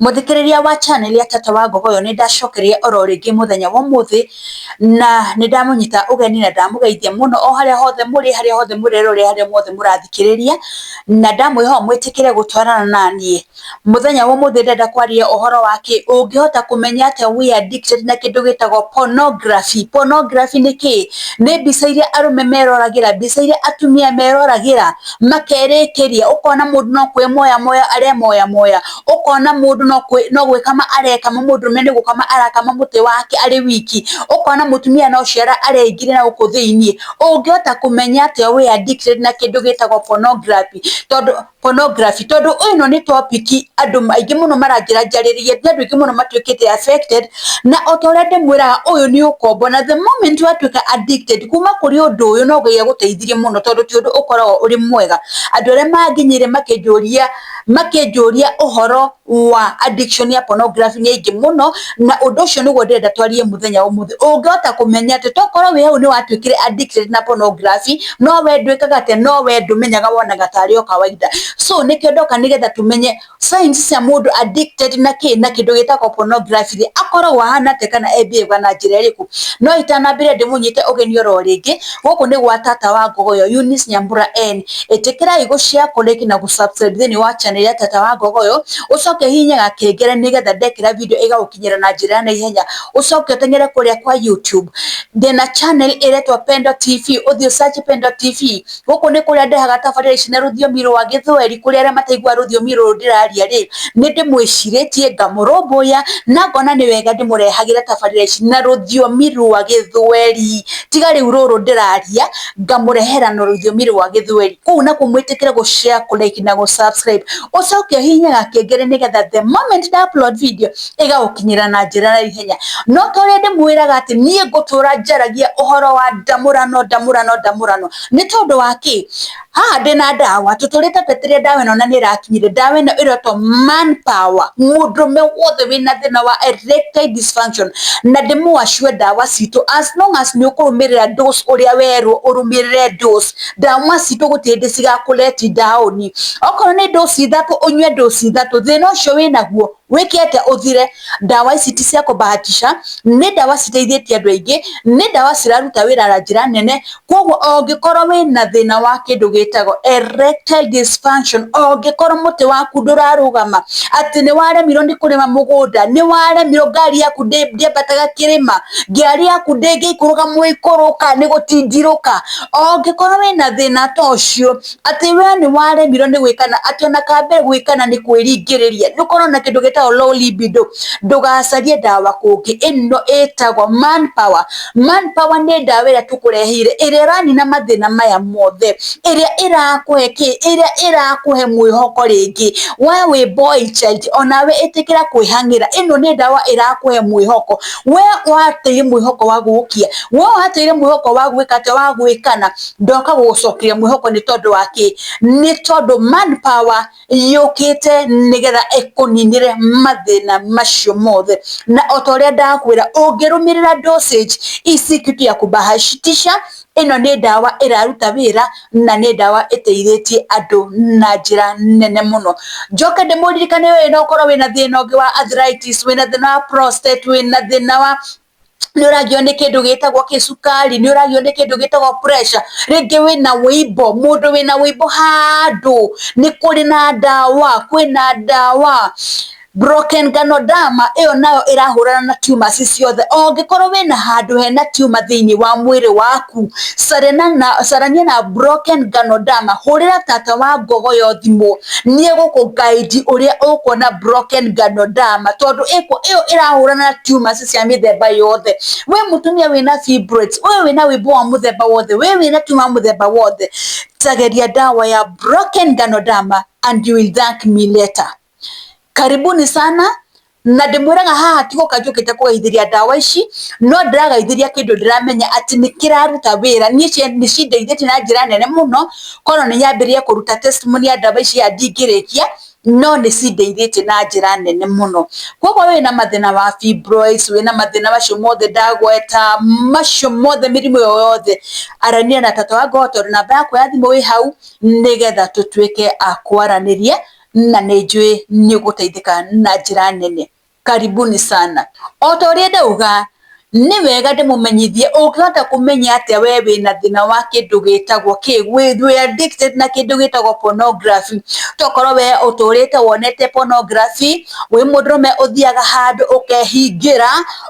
Mũthikĩrĩria wa channel ya Tata wa Ngogoyo, nĩ ndacokeria oro rĩngĩ mũthenya wa ũmũthĩ, na nĩ ndamũnyita ũgeni na ndamũgeithia mũno o harĩa hothe mũrĩ, harĩa hothe mũrerore, harĩa mothe mũrathikĩrĩria, na ndamwĩhoya mwĩtĩkĩre gũtwarana na niĩ. Mũthenya wa ũmũthĩ ndĩrenda kwaria ũhoro wa kĩ, ũngĩhota kũmenya atĩa wĩ addicted na kĩndũ gĩtagwo pornography. Pornography nĩ kĩ? Nĩ mbica iria arũme meroragĩra, mbica iria atumia meroragĩra, makerĩkĩria, ũkona mũndũ no kwĩmoya moya aremoya moya, ũkona mũndũ no gwĩkama arekama, mũndũrũme nĩ gũkama arakama mũtĩ wake arĩ wiki, ũkona mũtumia no ciara areingĩria na gũkũ thĩiniĩ. Ũngĩhota kũmenya atĩa wĩ addicted na kĩndũ gĩtagwo pornography? Tondũ ĩno nĩ topic andũ aingĩ mũno maranjĩra njarĩrĩrie, nĩ andũ aingĩ mũno matuĩkĩte affected, na o ta ũrĩa ndĩmwĩraga, ũyũ nĩ ũkombo, na the moment watuĩka addicted kuma kũrĩ ũndũ ũyũ, no Ngai agũteithirie mũno, tondũ ti ũndũ ũkoragwo ũrĩ mwega. Andũ arĩa manginyĩire makĩnjũria ũhoro wa addiction ya pornography nĩ aingĩ mũno, na ũndũ ũcio nĩguo ndĩrenda twarie mũthenya wa ũmũthĩ. Ũngĩhota kũmenya atĩ tokorwo wĩ hau nĩ watuĩkire addicted na pornography, no we ndwĩkaga atĩa, no we ndũmenyaga, wonaga tarĩ o kawaida. So nĩkĩo ndoka, nĩgetha tũmenye signs cia mũndũ addicted na kĩ, na kĩndũ gĩtagwo pornography rĩ, akoragwo ahana atĩa kana e-behave na njĩra ĩrĩkũ. No itanambĩrĩria, ndĩmũnyite ũgeni oro rĩngĩ gũkũ nĩ gwa Tata wa Ngogoyo, Eunice Nyambura N. Ĩtĩkĩrai gũ-share, kũ-like na gũ-subscribe thĩinĩ wa channel ya Tata wa Ngogoyo, ũcoke hihinye gakengere nĩgetha ndekĩra video ĩgagũkinyĩra na njĩra ya naihenya. Ũcoke ũteng'ere kũrĩa kwa YouTube, ndĩna channel ĩretwo Pendo TV, ũthiĩ search Pendo TV. Gũkũ nĩ kũrĩa ndehaga tabarĩra ici na rũthiomi rwa Gĩthweri. Kũrĩa arĩa mataiguaga rũthiomi rũrũ ndĩraria rĩ, nĩ ndĩmwĩcirĩtie, ngamũrũmbũiya na ngona nĩ wega ndĩmũrehagĩre tabarĩra ici na rũthiomi rwa Gĩthweri, tiga rĩu rũrũ ndĩraria, ngamũrehera na rũthiomi rwa Gĩthweri. Kũu nakuo mwĩtĩkĩre gũ share, kũ like na gũ subscribe, ũcoke ũhihinye gakengere nĩgetha the moment nda upload video ĩgagũkinyĩra na njĩra ya ihenya. No ta ũrĩa ndĩmwĩraga atĩ niĩ ngũtũra njaragia ũhoro wa ndamũrano, ndamũrano, ndamũrano, nĩ tondũ wa kĩ? Haha ndĩna ndawa tũtũrĩte twetereire ndawa ĩno, na nĩ ĩrakinyire. Ndawa ĩno ĩretwo Man Power. Mũndũrũme wothe wĩna thĩna wa erectile dysfunction, na ndĩmũacue ndawa citũ, as long as nĩ ũkũrũmĩrĩra dose ũrĩa werwo ũrũmĩrĩre dose, ndawa citũ gũtirĩ hĩndĩ cigakũ-let down. Okorwo nĩ dose 3, ũnyue dose 3, thĩna ũcio wĩnaguo wĩke atĩa? Ũthire. Ndawa ici ti cia kũbahatisha, nĩ ndawa citeithĩtie andũ aingĩ, nĩ ndawa ciraruta wĩra na njĩra nene. Koguo ũngĩkorwo wĩna thĩna wa kĩndũ gĩtagwo erectile dysfunction, ũngĩkorwo mũtĩ waku ndũrarũgama, atĩ nĩ waremirwo nĩ kũrĩma mũgũnda, nĩ waremirwo, ngari yaku ndĩambataga kĩrĩma, ngari yaku ndĩngĩikũrũka mũikũrũka, nĩ gũtindirũka, ũngĩkorwo wĩna thĩna ta ũcio, atĩ we nĩ waremirwo nĩ gwĩkana, atĩ ona kambere gwĩkana nĩ kwĩringĩrĩria, nĩ ũkorwo na kĩndũ gĩtagwo low libido, ndũgacarie ndawa kũngĩ. Ĩno ĩtagwo Man Power. Man Power nĩ ndawa ĩrĩa tũkũreheire, ĩrĩa ĩranina mathĩna maya mothe, ĩrĩa ĩrakũhe kĩ, ĩrĩa ĩrakũhe mwĩhoko rĩngĩ. We wĩ boy child, onawe ĩtĩkĩra kwĩhang'ĩra. Ĩno nĩ ndawa ĩrakũhe mwĩhoko. We wateire mwĩhoko wa gũkia, we wateire mwĩhoko wa gwĩka atĩa, wa gwĩkana, ndoka gũgũcokeria mwĩhoko. Nĩ tondũ wa kĩ? Nĩ tondũ Man Power yũkĩte nĩgetha ĩkũninĩre mathĩna macio mothe. Na o ta ũrĩa ndakwĩra, ũngĩrũmĩrĩra dosage ici, kitu ya kubahatisha, ĩno nĩ ndawa ĩraruta wĩra na nĩ ndawa ĩteithĩtie andũ na njĩra nene mũno. Njoke ndĩmũririkane, ũyũ no ũkorwo wĩna thĩna ũngĩ wa arthritis, wĩna thĩna wa prostate, wĩna thĩna wa nĩ ũragio nĩ kĩndũ gĩtagwo gĩcukari, nĩ ũragio nĩ kĩndũ gĩtagwo pressure, rĩngĩ wĩna wĩimbo, mũndũ wĩna wĩimbo handũ, nĩ kũrĩ na ndawa, kwĩna ndawa Broken Ganoderma. Ĩyo nayo ĩrahũrana na tumors ciothe. Ũngĩkorwo wĩna handũ hena tumor thĩinĩ wa mwĩrĩ waku, carania na Broken Ganoderma. Hũrĩra Tata wa Ngogoyo thimũ, nĩ egũkũ guide ũrĩa ũkuona Broken Ganoderma, tondũ ĩyo ĩrahũrana na tumors cia mĩthemba yothe. We mũtumia wĩna fibroids, we wĩna wĩimbo wa mũthemba wothe, we wĩna tumor wa mũthemba wothe, tageria ndawa ya Broken Ganoderma and you will thank me later. Karibuni sana, na ndĩmwĩraga haha ti gũka njũkĩte kũgeithĩria ndawa ici, no ndĩragaithĩria kĩndũ ndĩramenya atĩ nĩ kĩraruta wĩra. Niĩ nĩ cindeithĩtie na njĩra nene mũno. Korwo nĩ nyambĩrĩrie kũruta testimony ya ndawa ici ya ndingĩrĩkia, no nĩ cindeithĩtie na njĩra nene mũno. Koguo wĩna mathĩna wa fibroids, wĩna mathĩna macio mothe ndagweta, macio mothe, mĩrimũ ĩyo yothe, arania na Tata wa Ngoo, tondũ namba yakwa ya thimũ ĩ hau, nĩgetha tũtuĩke a kwaranĩria. Na nĩ njũĩ nĩ ũgũteithĩka na njĩra nene. Karibuni sana. O ta ũrĩa ndauga, nĩ wega ndĩmũmenyithie ũngĩhota kũmenya atĩa we wĩna thĩna wa kĩndũ gĩtagwo kĩ, wĩ addicted na kĩndũ gĩtagwo pornography. Tokorwo we ũtũrĩte wonete pornography, wĩ mũndũrũme ũthiaga handũ ũkehingĩra,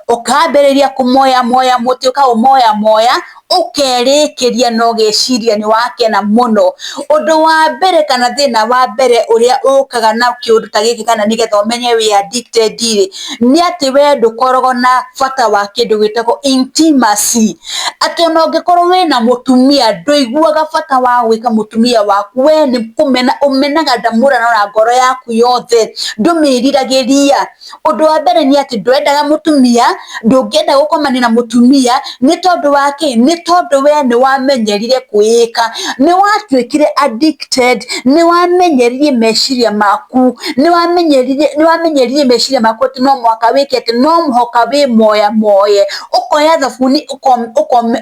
ũkambĩrĩria kũmoya moya mũtĩ ũkaũmoya moya, ũkerĩkĩria na ũgeciria nĩ wakena mũno. Ũndũ wa mbere kana thĩna wa mbere ũrĩa ũkaga na kĩũndũ ta gĩkĩ kana nĩgetha ũmenye wĩ addicted rĩ, nĩ atĩ we ndũkoragwo na bata wa kĩndũ gĩtagwo intimacy. Atĩ ona ũngĩkorwo wĩna mũtumia ndũiguaga bata wa gwĩka mũtumia waku, we nĩ kũmena ũmenaga ndamũrano na ngoro yaku yothe, ndũmĩriragĩria. Ũndũ wa mbere nĩ atĩ ndwendaga mũtumia, ndũngĩenda gũkomania na mũtumia, nĩ tondũ wa kĩ? Nĩ tondũ we nĩ wamenyerire kwĩĩka, nĩ watuĩkire addicted, nĩ wamenyeririe meciria maku, nĩ wamenyeririe meciria maku atĩ no mũhaka wĩke atĩ no mũhaka wĩmoya moye, ũkoya thabuni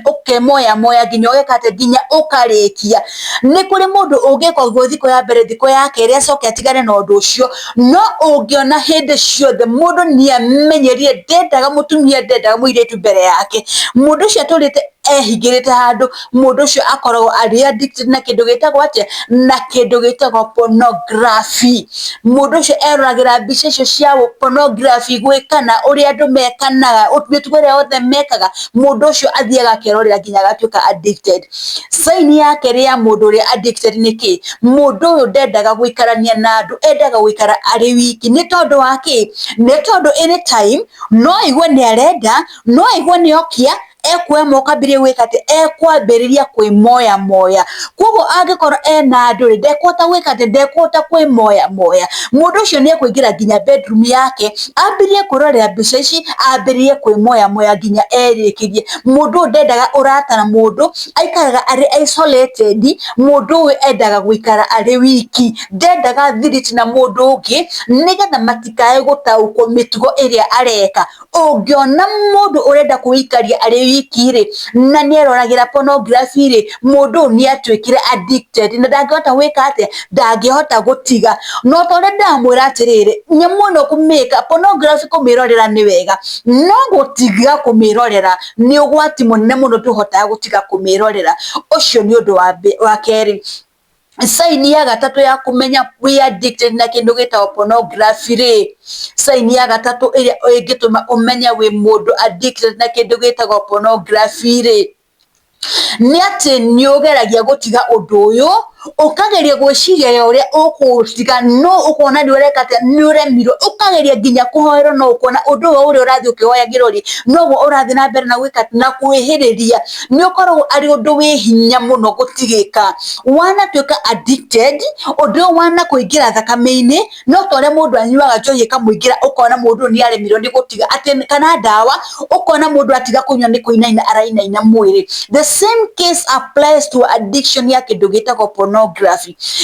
ũkemoya moya nginya ũgeka atĩ nginya ũkarĩkia. Nĩ kũrĩ mũndũ ũngĩka ũguo thikũ ya mbere, thikũ ya kerĩ acoke atigane na ũndũ ũcio, no ũngĩona hĩndĩ ciothe mũndũ nĩ amenyerire ndendaga mũtumia, ndendaga mũirĩtu mbere yake, mũndũ ũcio atũrĩte ehingĩrĩte handũ, mũndũ ũcio akoragwo arĩ addicted na kĩndũ gĩtagwo atĩa? Na kĩndũ gĩtagwo pornography. Mũndũ ũcio eroragĩra mbica icio cia pornography, gwĩkana, ũrĩa andũ mekanaga, mĩtugo ĩrĩa yothe mekaga, mũndũ ũcio athiaga akerorera nginya agatuĩka addicted. Sign ya kerĩ ya mũndũ ũrĩa addicted nĩ kĩ? Mũndũ ũyũ ndendaga gũikarania na andũ, endaga gũikara arĩ wiki. Nĩ tondũ wa kĩ? Nĩ tondũ anytime no aigue nĩ arenda, no aigue nĩ okia, ekuoya moko ambĩrĩrie gwĩka atĩ, ekwambĩrĩria kwĩmoya moya. Koguo angĩkorwo ena andũ rĩ, ndekũhota gwĩka atĩ, ndekũhota kwĩmoya moya. Mũndũ ũcio nĩ ekũingĩra nginya bedroom yake, ambĩrĩrie kwĩrorera mbica ici, ambĩrĩrie kwĩmoya moya nginya erĩkĩrie. Mũndũ ũyũ ndendaga ũrata na mũndũ, aikaraga arĩ isolated, mũndũ ũyũ endaga gũikara arĩ wiki, ndendaga thiriti na mũndũ ũngĩ, nĩgetha matikae gũtaũkwo mĩtugo ĩrĩa areka. Ũngĩona mũndũ ũrenda kwĩikaria arĩ wiki rĩ, na nĩ eroragĩra pornography rĩ, mũndũ ũyũ nĩ atuĩkire addicted na ndangĩhota gwĩka atĩa? Ndangĩhota gũtiga. No ta ũrĩa ndĩramwĩra atĩrĩrĩ, nyamũ ĩno kũmĩka, pornography kũmĩrorera nĩ wega, no gũtiga kũmĩrorera nĩ ũgwati mũnene mũno, ndũhotaga gũtiga kũmĩrorera. Ũcio nĩ ũndũ wa kerĩ. Sign ya gatatũ ya kũmenya wĩ addicted na kĩndũ gĩtagwo pornography rĩ, sign ya gatatũ ĩrĩa ĩngĩtũma ũmenye wĩ mũndũ addicted na kĩndũ gĩtagwo pornography rĩ, nĩ atĩ nĩ ũgeragia gũtiga ũndũ ũyũ, ũkageria gwĩciria ũrĩa ũkũũtiga, no ũkona nĩ ũreka atĩa, nĩ ũremirwo, ũkageria nginya kũhoerwo, no ũkona ũndũ ũyũ ũrĩa ũrathiĩ ũkĩhoyagĩrwo rĩ, noguo ũrathiĩ na mbere na gwĩka na kwĩhĩrĩria. Nĩ ũkoragwo arĩ ũndũ wĩ hinya mũno gũtigĩka. Wanatuĩka addicted, ũndũ ũyũ wanakũingĩra thakame-inĩ, no ta ũrĩa mũndũ anyuaga njohi ĩkamũingĩra, ũkona mũndũ ũyũ nĩ aremirwo nĩ gũtiga, atĩ kana ndawa, ũkona mũndũ atiga kũnyua nĩ kũinaina arainaina mwĩrĩ. The same case applies to addiction ya kĩndũ gĩtagwo pornography.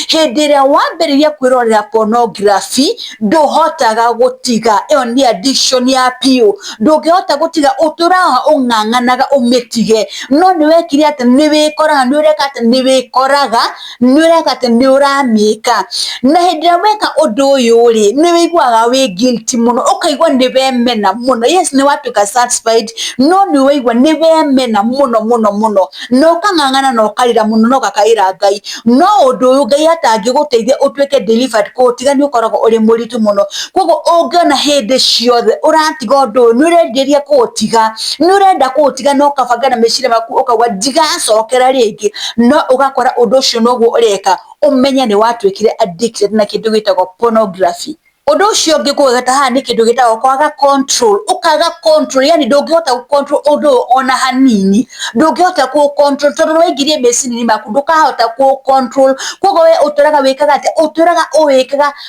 Hĩndĩ ĩrĩa wambĩrĩria kwĩrorera pornography, ndũhotaga gũtiga. Ĩyo nĩ addiction ya biũ, ndũngĩhota gũtiga, ũtũraga ũng'ang'anaga ũmĩtige, no nĩ wekire atĩ, nĩ wĩkoraga nĩ ũreka atĩ, nĩ wĩkoraga nĩ ũreka atĩ, nĩ ũramĩka. Na hĩndĩ ĩrĩa weka ũndũ ũyũ rĩ, nĩ wĩiguaga wĩ guilty mũno, ũkaigua nĩ wemena mũno. Yes, nĩ watuĩka satisfied, no nĩ waigua nĩ wemena mũno mũno mũno, na ũkang'ang'ana na ũkarĩra mũno na ũgakaĩra Ngai. No ũndũ ũyũ Ngai atangĩgũteithia ũtuĩke delivered, kũũtiga nĩ ũkoragwo ũrĩ mũritũ mũno. Koguo ũngĩona hĩndĩ ciothe ũratiga ũndũ ũyũ, nĩ ũrenderia kũũtiga, nĩ ũrenda kũũtiga na ũkabanga na meciria maku ũkauga ndigacokera rĩngĩ, no ũgakora ũndũ ũcio noguo ũreka, ũmenye nĩ watuĩkire addicted na kĩndũ gĩtagwo pornography. Ũndũ ũcio ũngĩ ngũgweta haha nĩ kĩndũ gĩtagwo kwaga control, ũkaga control, yani ndũngĩhota gũ control ũndũ ũyũ ona hanini, ndũngĩhota kũ control tondũ nĩwaingĩrie meciria-inĩ maku, ndũkahota kũ control. Koguo we ũtũraga wĩkaga atĩa? Ũtũraga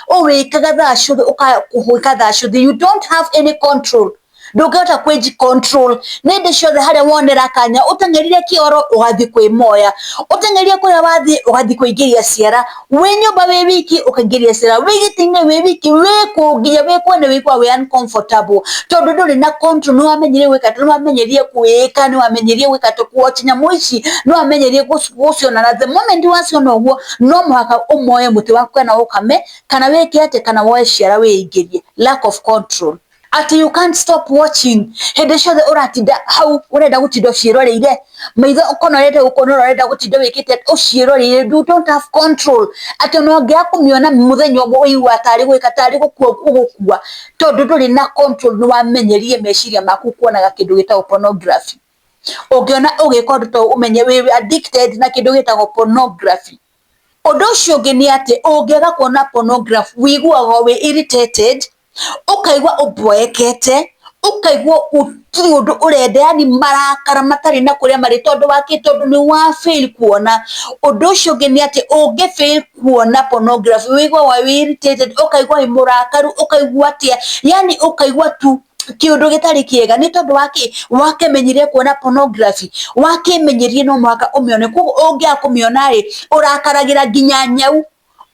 ũwĩkaga thaa ciothe, ũkaga kũwĩka thaa ciothe, you don't have any control. Ndũngĩhota kwĩ control. Nĩ hĩndĩ ciothe harĩa wonera kanya, ũteng'erire kĩoro ũgathiĩ kwĩmoya, ũteng'erire kũrĩa wathiĩ ũgathiĩ kũingĩria ciara, wĩ nyũmba wĩ wiki ũkaingĩria ciara, wĩ gĩtĩ-inĩ wĩ wiki, wĩ kũ nginya wĩ kwene wĩiguaga wĩ uncomfortable, tondũ ndũrĩ na control. Nĩ wamenyire gwĩka atĩ, nĩ wamenyerire kwĩĩka, nĩ wamenyerire gwĩka atĩ, kũ watch nyamũ ici, nĩ wamenyerire gũciona, na the moment waciona ũguo, no mũhaka ũmoe mũtĩ waku kana ũkame, kana wĩke atĩa, kana woe ciara wĩingĩrie. Lack of control. Atĩ you can't stop watching. Hĩndĩ ciothe ũratinda hau ũrenda gũtinda ũciĩroreire, maitho ũkonorete gũkonora, ũrenda gũtinda wĩkĩte ũciĩroreire, you don't have control. Atĩ ona ũngĩaga kũmĩona mũthenya ũmwe ũiguaga tarĩ gwĩka tarĩ gũkua ũgũkua, tondũ ndũrĩ na control, nĩ wamenyerire meciria maku kuonaga kĩndũ gĩtagwo pornography. Ũngĩona ũgĩka ũndũ ta ũyũ, ũmenye wĩ addicted na kĩndũ gĩtagwo pornography. Ũndũ ũcio ũngĩ nĩ atĩ ũngĩaga kuona pornography, wĩiguaga wĩ irritated, ũkaigua ũboekete, ũkaigua gũtirĩ ũndũ ũrenda, yani marakara matarĩ na kũrĩa marĩ, tondũ wa kĩ? Tondũ nĩ wa fail kuona. Ũndũ ũcio ũngĩ nĩ atĩ ũngĩ fail kuona pornography, wĩiguaga wĩ irritated, ũkaigua wĩ mũrakaru, ũkaigua atĩa, yani ũkaigua tu kĩũndũ gĩtarĩ kĩega. Nĩ tondũ wa kĩ? Wakĩmenyire kuona pornography, wakĩmenyerie no mũhaka ũmĩone. Koguo ũngĩaga kũmĩona rĩ, ũrakaragĩra nginya nyau,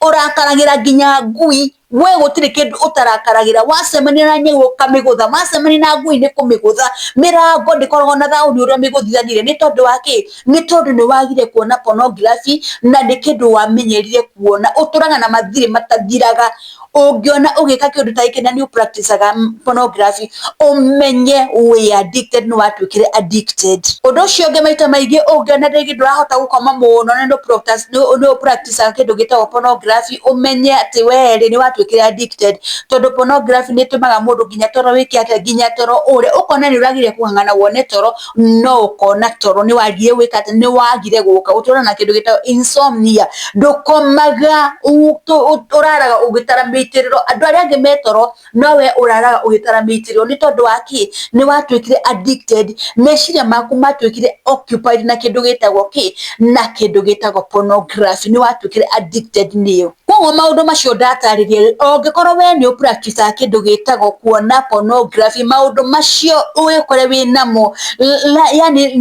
ũrakaragĩra nginya ngui, we gũtirĩ kĩndũ ũtarakaragĩra. Wacemania na nyau ũkamĩgũtha, wacemania na ngui nĩ kũmĩgũtha, mĩrango ndĩkoragwo na thayũ nĩ ũrĩa ũmĩgũthithanĩrie. Nĩ tondũ wa kĩ? Nĩ tondũ nĩ wagire kuona pornography, na nĩ kĩndũ wamenyerire kuona. Ũtũraga na mathirĩ matathiraga. Ũngĩona ũgĩka kĩũndũ ta gĩkĩ na nĩ ũpracticaga pornography, ũmenye wĩ addicted, nĩ watuĩkire addicted. Ũndũ ũcio ũngĩ, maita maingĩ ũngĩona rĩngĩ ndũrahota gũkoma mũno na nĩ ũpracticaga kĩndũ gĩtagwo pornography, ũmenye atĩ we rĩ, nĩ watuĩkire addicted, tondũ pornography nĩ ĩtũmaga mũndũ nginya toro wĩke atĩa, nginya toro ũre, ũkona nĩ ũragire kũhang'ana wone toro, no ũkona toro nĩ wagire gwĩka atĩa, nĩ wagire gũka. Ũtũraga na kĩndũ gĩtagwo insomnia, ndũkomaga, ũraraga ũgĩtara mĩitĩrĩro. Andũ arĩa angĩ me toro, no we ũraraga ũgĩtara mĩitĩrĩro. Nĩ tondũ wa kĩ? Nĩ watuĩkire addicted, meciria maku matuĩkire occupied na kĩndũ gĩtagwo kĩ? Na kĩndũ gĩtagwo pornography. Nĩ watuĩkire addicted nĩyo. Koguo maũndũ macio ndatarĩria, ũngĩkorwo we nĩ ũpracticaga kĩndũ gĩtagwo kuona pornography, maũndũ macio wĩkore wĩ namo, yani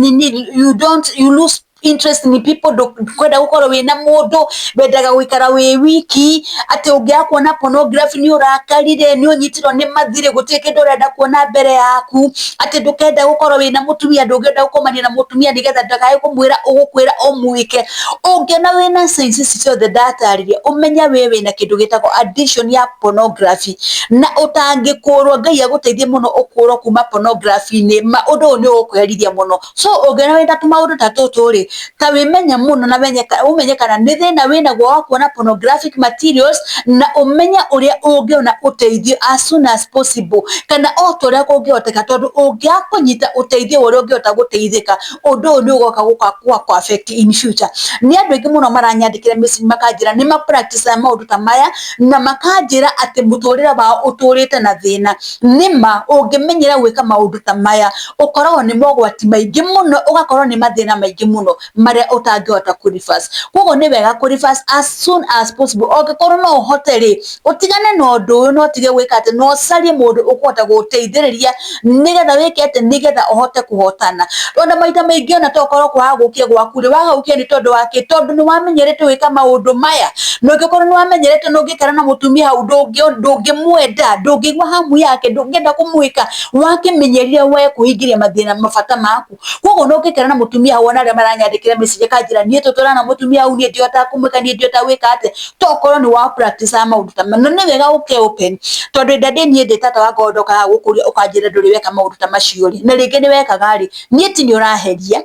you don't, you lose interest in people, ndũkwenda gũkorwo wĩna mũndũ, wendaga gũikara wĩ wiki, atĩ ũngĩaga kuona pornography nĩ ũrakarire, nĩ ũnyitirwo nĩ mathirĩ, gũtirĩ kĩndũ ũrenda kuona mbere yaku, atĩ ndũkenda gũkorwo wĩna mũtumia, ndũngĩenda gũkomania na mũtumia nĩgetha ndakae kũmwĩra ũgũkwĩra ũmwĩke. Ũngĩona wĩna signs ici ciothe ndatarĩria, ũmenye we wĩna kĩndũ gĩtagwo addiction ya pornography, na ũtangĩkũrwo, Ngai agũteithie mũno ũkũrwo kuma pornography-inĩ, ma ũndũ ũyũ nĩ ũgũkũherithia mũno. So ũngĩona wĩna tũmaũndũ ta tũtũ rĩ, ta wĩmenye mũno na ũmenye kana nĩ thĩna wĩnaguo wa kuona pornographic materials, na ũmenye ũrĩa ũngĩona ũteithio as soon as possible, kana o ta ũrĩa kũngĩhoteka, tondũ ũngĩaga kũnyita ũteithio ũrĩa ũngĩhota gũteithĩka, ũndũ ũyũ nĩ ũgoka gũka affect in future. Nĩ andũ aingĩ mũno maranyandĩkĩra message makanjĩra nĩ ma practice maũndũ ta maya, na makanjĩra atĩ mũtũrĩre wao ũtũrĩte na thĩna. Nĩma ũngĩmenyera gwĩka maũndũ ta maya, ũkoragwo nĩ mogwati maingĩ mũno, ũgakorwo nĩ mathĩna maingĩ mũno marĩa ũtangĩhota kũ reverse. Koguo nĩ wega kũ reverse as soon as possible. Ũngĩkorwo no ũhote rĩ, ũtigane na ũndũ ũyũ, na ũtige gwĩka atĩ, na ũcarie mũndũ ũkũhota gũgũteithĩrĩria nĩgetha wĩke atĩ, nĩgetha ũhote kũhotana. Ona maita maingĩ ona to ũkorwo kwaga gũkia gwaku rĩ, waga gũkia nĩ tondũ wa kĩ? Tondũ nĩ wamenyerete gwĩka maũndũ maya. Na ũngĩkorwo nĩ wamenyerete na ũngĩikara na mũtumia hau, ndũngĩmwenda, ndũngĩigua hamu yake, ndũngĩenda kũmwĩka, wakĩmenyerire we kwĩingĩria mathĩna mabata maku. Koguo no ũngĩikara na mũtumia hau, ona arĩa maranyandĩkĩra message akanjĩra niĩ tũtũraga na mũtumia hau, niĩ ndihotaga kũmwĩka, niĩ ndihotaga gwĩka atĩa, to ũkorwo nĩ wa practice maũndũ ta maya. Na nĩ wega ũke open, tondũ hĩndĩ ĩrĩa niĩ ndĩ tata wa ngoro ndokaga gũkũria ũkanjĩra ndũrĩ weka maũndũ ta macio rĩ, na rĩngĩ nĩ wekaga rĩ, niĩ ti nĩ ũraheria,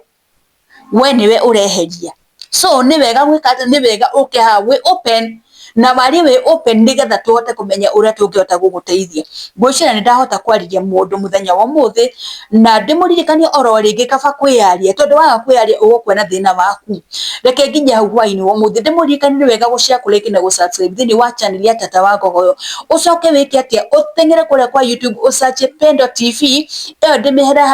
we nĩwe ũreheria. So nĩ wega gwĩka atĩ, nĩ wega ũke haha wĩ open, na warie wĩ open, nĩgetha tũhote kũmenya ũrĩa tũngĩhota gũgũteithia. Ngwĩciria nĩ ndahota kwarĩria mũndũ mũthenya wa ũmũthĩ, na ndĩmũririkanie oro rĩngĩ kaba kwĩyaria, tondũ waga kwĩyaria ũgũkua na thĩna waku. Reke nginye hau hwaĩ-inĩ wa ũmũthĩ, ndĩmũririkanie nĩ wega gũ-share, kũ-like na gũ-subscribe thĩinĩ wa channel ya Tata wa Ngogoyo. Ũcoke wĩke atĩa? Ũteng'ere kũrĩa kwa YouTube ũsearch Pendo TV, ĩyo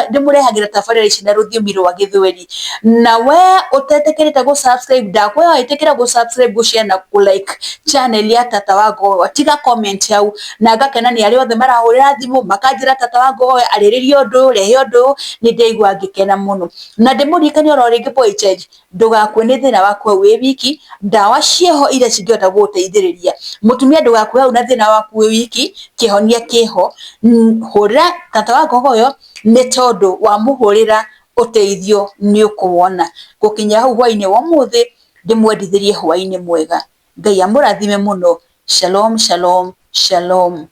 ndĩmũrehagĩra tabarĩra ici na rũthiomi rwa Gĩthweri. Na we ũtetĩkĩrĩte gũ-subscribe, ndakũhoya ĩtĩkĩra gũ-subscribe, gũ-share na kũ-like. channel ya Tata wa Ngogoyo, tiga comment hau, na ngakena nĩ arĩa othe marahũrĩra thimũ makanjĩra Tata wa Ngogoyo arĩrĩria ũndũ ũyũ, rehe ũndũ ũyũ, nĩ ndĩraigua ngĩkena mũno. Na ndĩmũririkanie oro rĩngĩ boy child, ndũgakue nĩ thĩna waku hau wĩ wiki, ndawa ciĩho iria cingĩhota gũgũteithĩrĩria. Mũtumia ndũgakue hau na thĩna waku wĩ wiki, kĩhonia kĩho. Hũrĩra Tata wa Ngogoyo nĩ tondũ wamũhũrĩra ũteithio nĩ ũkũwona. Gũkinya hau hwainĩ wa ũmũthĩ, ndĩmwendithĩrie hwainĩ mwega. Ngai amũrathime mũno. Shalom, shalom, shalom.